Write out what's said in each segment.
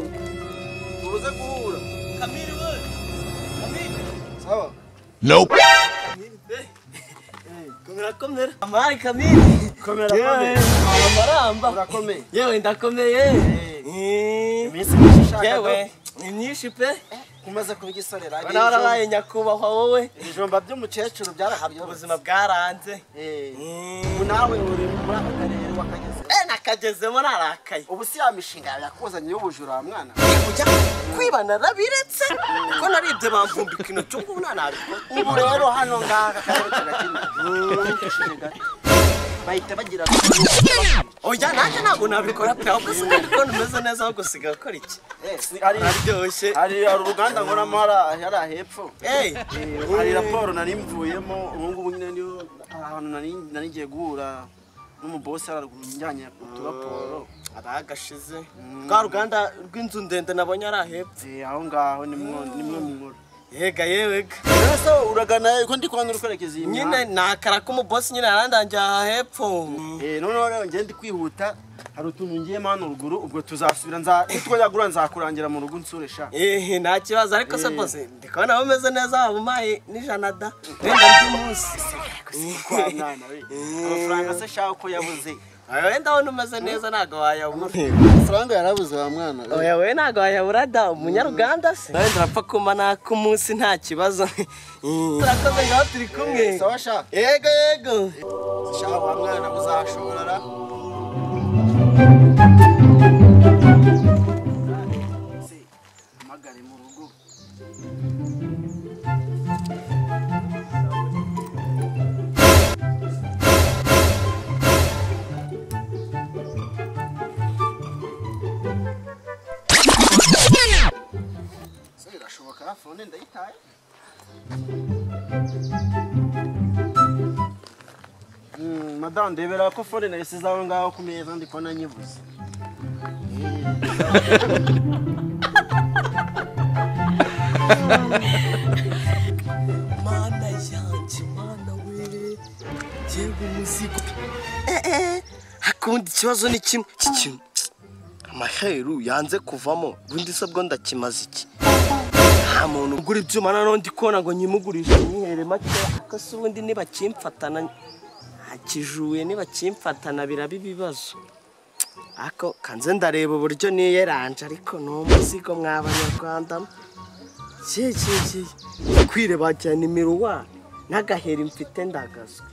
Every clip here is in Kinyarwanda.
Ndakerewe. Tubuze guhura. Kamiri we. Kamiri. Sawa. Nope. Komera komera. Amari Kamiri. Komera komera. Amaramba. Urakomeye. Yewe ndakomeye. Iminsi myinshi ushaka. Yewe ni myinshi pe. Umaze kubigisorera. Ubona warabaye nyakubahwa wowe. Ibijumba by'umukecuru byarahabye ubuzima bwaranze. Ubu nawe uri muri aka karere wakageze. Nakagezemo narakaye. Ubu si ya mishinga yakuzanye y'ubujura mwana. Kujya kwiba narabiretse ko naribye bamvumbika intoki ubu ntanabikora. Ubu rero hano ngaha karere kagakina. Bahita bagira oya nanjye ntabwo nabikora pe ahubwo se kandi ko umeze neza aho gusiga gukora iki araryoshye. Hari uruganda nkoramo hariya hepfo. Hari raporo nari mvuyemo ubu ngubu nyine niyo ahantu nari ngiye guhura n'umubosi haruguru njyanye uturaporo. Abagashize rwa ruganda rw'inzu ndende nabonye ari ahepfo. Aho ngaho nimwe mu nkuru. Yega yewega. Ese uragana ko ndi kubona uri kwerekeza iyi nyine nakara ko umubosi nyine yarandangiye aha hepfo. Noneho rero ngende ndi kwihuta hari utuntu ngiyemo hano ruguru ubwo tuzasubira nza nitwajya gura nzakurangira mu rugo nsure sha. Nta kibazo ariko se bosi ndi kubona bameze neza wabumaye n'ijana da wenda ry'umunsi. Kwa mwana we amafaranga se sha uko yabuze. Wenda wabona umeze neza ntabwo wayabura. Amafaranga yarabuze wa mwana. Oya we ntabwo wayabura da umunyaruganda se. Wenda urapfa kuma n'ak'umunsi nta kibazo. Turakoze ngaho turi kumwe. Sawa sha. Yego yego. Sha wa mwana uzashorara. Se mpamagare mu rugo. Birashoboka fone ndayitaye. Madame ndebera ko fone nayisize aho ngaho ku meza ndi kubona nyibuze. Mana yanjye mana we yewe umuzigo. Hakundi ikibazo ni kimwe kimwe. Amaheru yanze kuvamo ubundi se bwo ndakimaze iki? Nta muntu ugura ibyuma nanone ndi kubona ngo nyimugurishe nyihere make ariko se ubundi nibakimfatana akijuye nibakimfatana biraba ibibazo. Ariko kanze ndareba uburyo niyeranje ariko ni umuzigo mw'abanyarwanda. Ki kwireba cyane imiruwa n'agaheri mfite ndagazwe.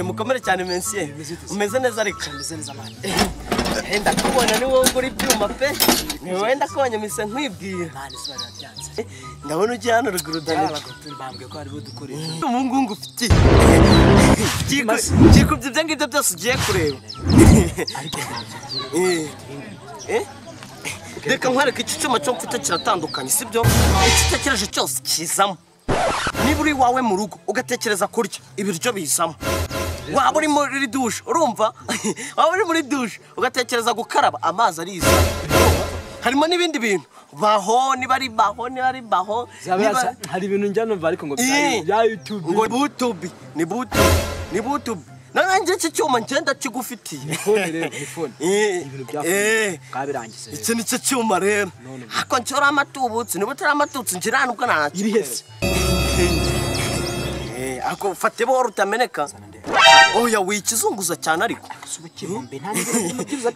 Mukomere cyane mensiye. Umeze neza ariko. Umeze neza mani. Ndakubona ni wowe ugura ibyuma pe. Ni wowe ndakubonye mise nkwibwira. Mani zuba rirabyanze. Ndabona ugiye hano ruguru Daniel. Bambwiye ko hariho dukoresha. Umungungu ufite. Kikubye ibyo ngibyo byose ugiye kureba. Ariko Reka nkwereke iki cyuma cyo mfite kiratandukanye sibyo? Icyo utekereje cyose kizamo. Niba uri iwawe mu rugo ugatekereza kurya ibiryo bizamo. Waba uri muri dushe urumva? Waba uri muri dushe ugatekereza gukaraba amazi ariza. Harimo n'ibindi bintu baho niba ari baho niba ari baho. Hari ibintu njya numva ariko ngo bya YouTube ngo butubi ni butubi ni butubi. Nanjye iki cyuma ngenda kigufitiye. Ni phone rero ni phone. Ibintu bya phone kabirangize. Iki ni cyo cyuma rero. Ako nshora amatubutse niba utari amatutsi ngira nubwo nta iri hese. Ako fate buhoro utameneka. Oya wikizunguza cyane ariko. Subukirombe nta n'ibiro byibuze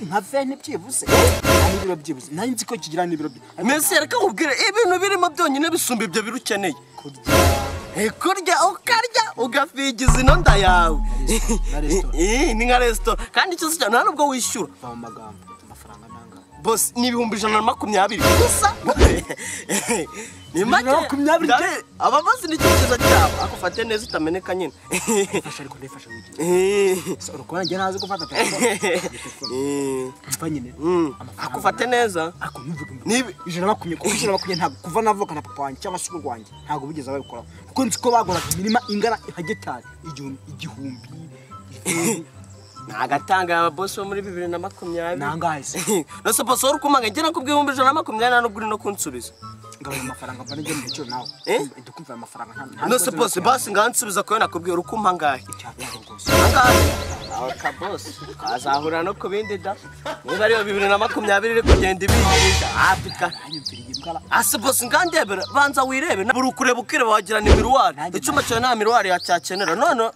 nka vene byibuze. Nta n'ibiro byibuze. Nari nzi ko kigira n'ibiro. Mese reka nkubwire ibintu birimo byonyine bisumba ibyo birukeneye. Kurya ukarya ugafigiza ino nda yawe. Ni nka resitora kandi icyo cyane nta nubwo wishyura. Va mu magambo amafaranga nanga. Boss ni 120,000 gusa. Ni make 120. Aba boss ni cyiza cyabo. Akufate neza utameneka nyine. Fasha ariko ndifasha wiki. Urukora njye ntazi gufata telefone. Mva nyine. Akufate neza. Ako ntuvuge ni 120 kuko 120 ntabwo kuva navuka na papa wanjye cyangwa se rwanjye ntabwo bigeze babikora. Kuko nzi ko bagoraga imirima ingana hegitari 1000. Nagatanga aba boss bo muri 2020. Nangahe se? Nose boss uri kumanga ngira ko 120 nubwo uri no kunsubiza. Ngabanya amafaranga mba ngiye mu giciro nawe. Ndukumva amafaranga nta. Nose boss basi ngansubiza ko nakubwiye uri kumpa ngahe? Icyatanga rwose. Angahe? Aka boss azahura no kubindi da. Niba ari 2020 iri kugenda ibigisha. Afika. Anyumviriye imbwa. Ase boss ngandebera banza wirebe. Buri kureba ukireba wagira ni miruwari. Icyuma cyawe nta miruwari yacyakenera. None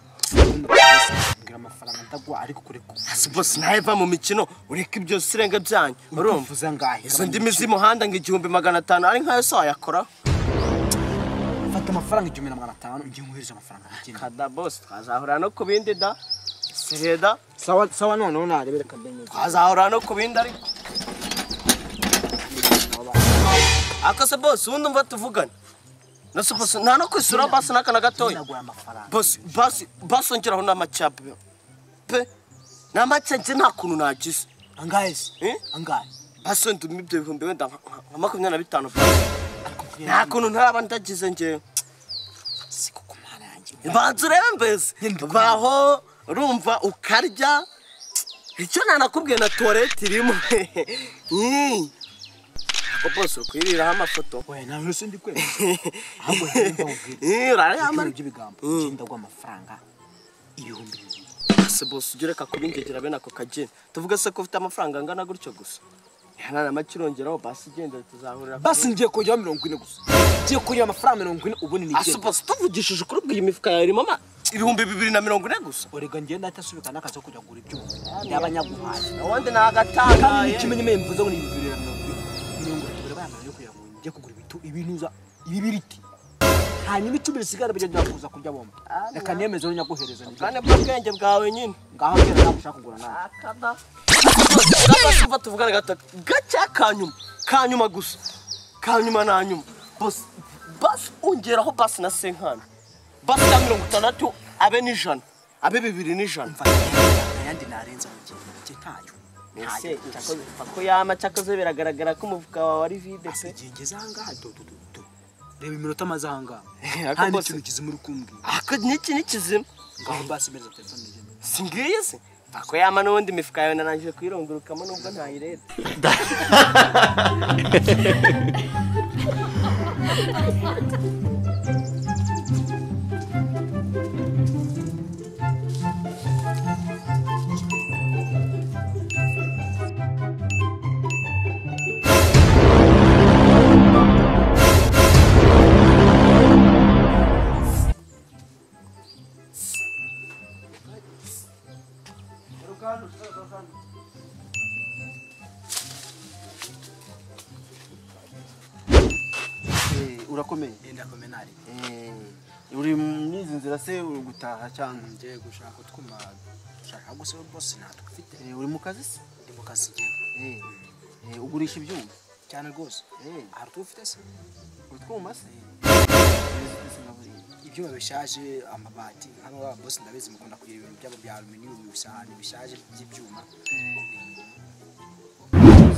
amafaranga ndagwa ariko kureka. Ase boss nawe mu mikino ureka ibyo sirenga byanyu. Urumva ngahe? Izo ndimi z'umuhanda ngo 1500 ari nkayo so yakora. Fata amafaranga 1500 ngiye nkuhereza amafaranga bikindi. Kada boss twazahura no kubindi da. Sireda. Sawa sawa none narebera kabenye. Twazahura no kubindi ariko. Akase boss undi umva tuvugane. Nase boss nta no kwisura basi nakana gatoya. Boss basi basi ongeraho n'amacyapa. Pe n'amacyapa nta kuntu nagize. Angahe se? Angahe? Basi ndumi ibyo bihumbi wenda nka 25 basi. Nta kuntu ntaraba ndagize ngewe. Siko kumana yanjye. Banza urebe mbese. Baho urumva ukarya. Icyo nanakubwiye na toilette irimo. Boss ukwiriraho amafoto. Oya nawe se ndi kwemeza. Ahubwo ndumva ubwira. Urayamara by'ibigambo. Genda gwa amafaranga 2000. Ase boss ugireka kubingegera bene ako kageni. Tuvuge se ko ufite amafaranga angana gutyo gusa. Yana namakirongeraho basi genda tuzahurira. Basi ngiye kongera 40 gusa. Ngiye kongera amafaranga 40 ubundi ni Ase boss tuvugishije ukuri bw'iyi mifuka yawe irimo ama 2040 gusa. Orega ngiye ndatasubika nakazo kujya kugura ibyuma. Y'abanyaguhaye. Ubundi nagatangaye. Kandi ikimenyemeye mvuze ngo ni 2040. Ngiye kugura ibinuza ibibiriti. Hanyuma icumi bisigara bijya kuza kurya bomba. Reka nemeze ro nyaguhereza nibyo. Kandi bwo bwenge bwawe nyine. Ngaho ngera nawe ushaka kugura nawe. Akada. Gabasuva tuvugana gato. Gacha kanyuma. Kanyuma gusa. Kanyuma na nyuma. Boss bas ongeraho bas na senkana. Bas ya 60 abe ni100. Abe 200. Ayandi narenza mu gihe ntayo. Ese ko yama cyakoze biragaragara ko umufuka wawe ari vide pe. Ngeze ahangaha do do do. Reba iminota amaze ahangaha. Nta n'ikintu kizima uri kumbwira. Ako n'iki ni kizima. Ngaho basi mpereza telefone ngende. Singiye se. Ako yama n'ubundi imifuka yawe narangije kuyirungurukamo nubwo ntayireba. Urakomeye? Ndakomeye nari. Uri muri izi nzira se uri gutaha cyangwa ngiye gushaka utwuma ushaka gusa boss natwe ufite. Uri mu kazi se? Ndi mu kazi ngiye. Ugurisha ibyuma cyane rwose. Hari utufite se? Utwuma se? Ibyuma bishaje amabati nk'aba boss ndabizi mukunda kugira ibintu byabo bya aluminium bishaje bishaje by'ibyuma.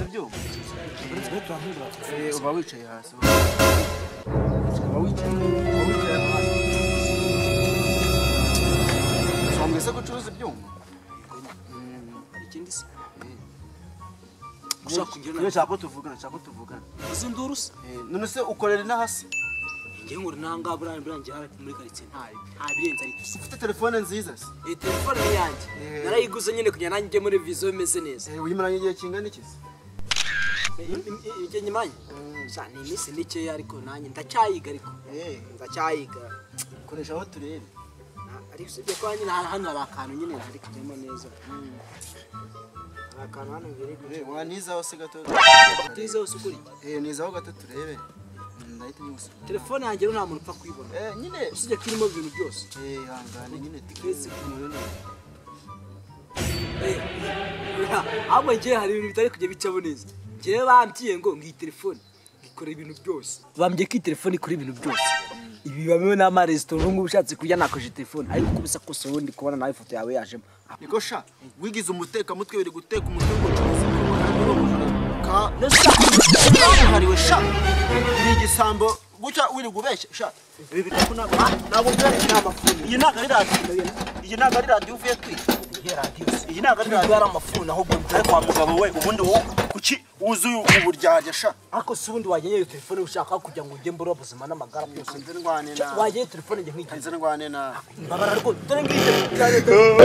Ibyuma. Uba wicaye hasi. Uba wicaye hasi. Mwese gucuruza ibyuma? Hari ikindi se? Gushaka kugira iyo nshaka tuvugana, nshaka tuvugana. Uzi nduru se? None se ukorera na hasi? Ngiye nkora nanga burangiye hara muri quartier nta birenze ariko. Ufite telefone nziza se? Telefone ni yanjye. Narayiguze nyine kugira nanjye njye muri vizo bimeze neza. Uyimaranye igihe kingana iki se? Igihe nyimanye? Sha ni iminsi mikeya ariko nanjye ndacyayiga ariko. Ndacyayiga. Koresha aho turebe. Ariko usibye ko nyine hano hari akantu nyine ntari kujyamo neza. Hari akantu hano ngere gute. Wanizaho se gato? Utizaho se ukuri iki? Nizaho gato turebe. Ndahita nyigusubiza. Telefone yanjye nta muntu upfa kuyibona. Nyine usibye ko irimo ibintu byose. Hangane nyine twese ahubwo njye hari ibintu bitari kujya bicamo neza. Njyewe bambwiye ngo ngiyi telefone ikora ibintu byose. Bambwiye ko iyi telefone ikora ibintu byose. Ibi bamwe n'amaresitora ubu ngubu ushatse kurya nakoresha telefone, ariko uko bisa kose ubundi kubona nawe ifoto yawe yajemo. Niko sha, wigize umutekamutwe, biri guteka umutwe ngo ucuruze ibyuma kandi uri umujura ka kabuhariwe sha. Uri igisambo gutya wiri gubeshya sha. Ibi bikapu ntabwo ntabwo byari Amafuni. Iyi ntabwo ari radiyo, iyi ntabwo ari radiyo uvuye kwiga. Iyi radiyo se? Iyi ntabwo ari Ntabwo radiyo. ari amafuni ahubwo. Ariko wa mugabo we, ubundi wowe kuki wuzuye uburyarya sha? Ariko si ubundi wajya iyo telefone ushaka kugira ngo ujye mbura ubuzima n'amagara byose? Nze ndwane nawe. Wajya iyo telefone njye nkigira. Nze ndwane nawe. Mbabara rwose, dore ngiyi telefone.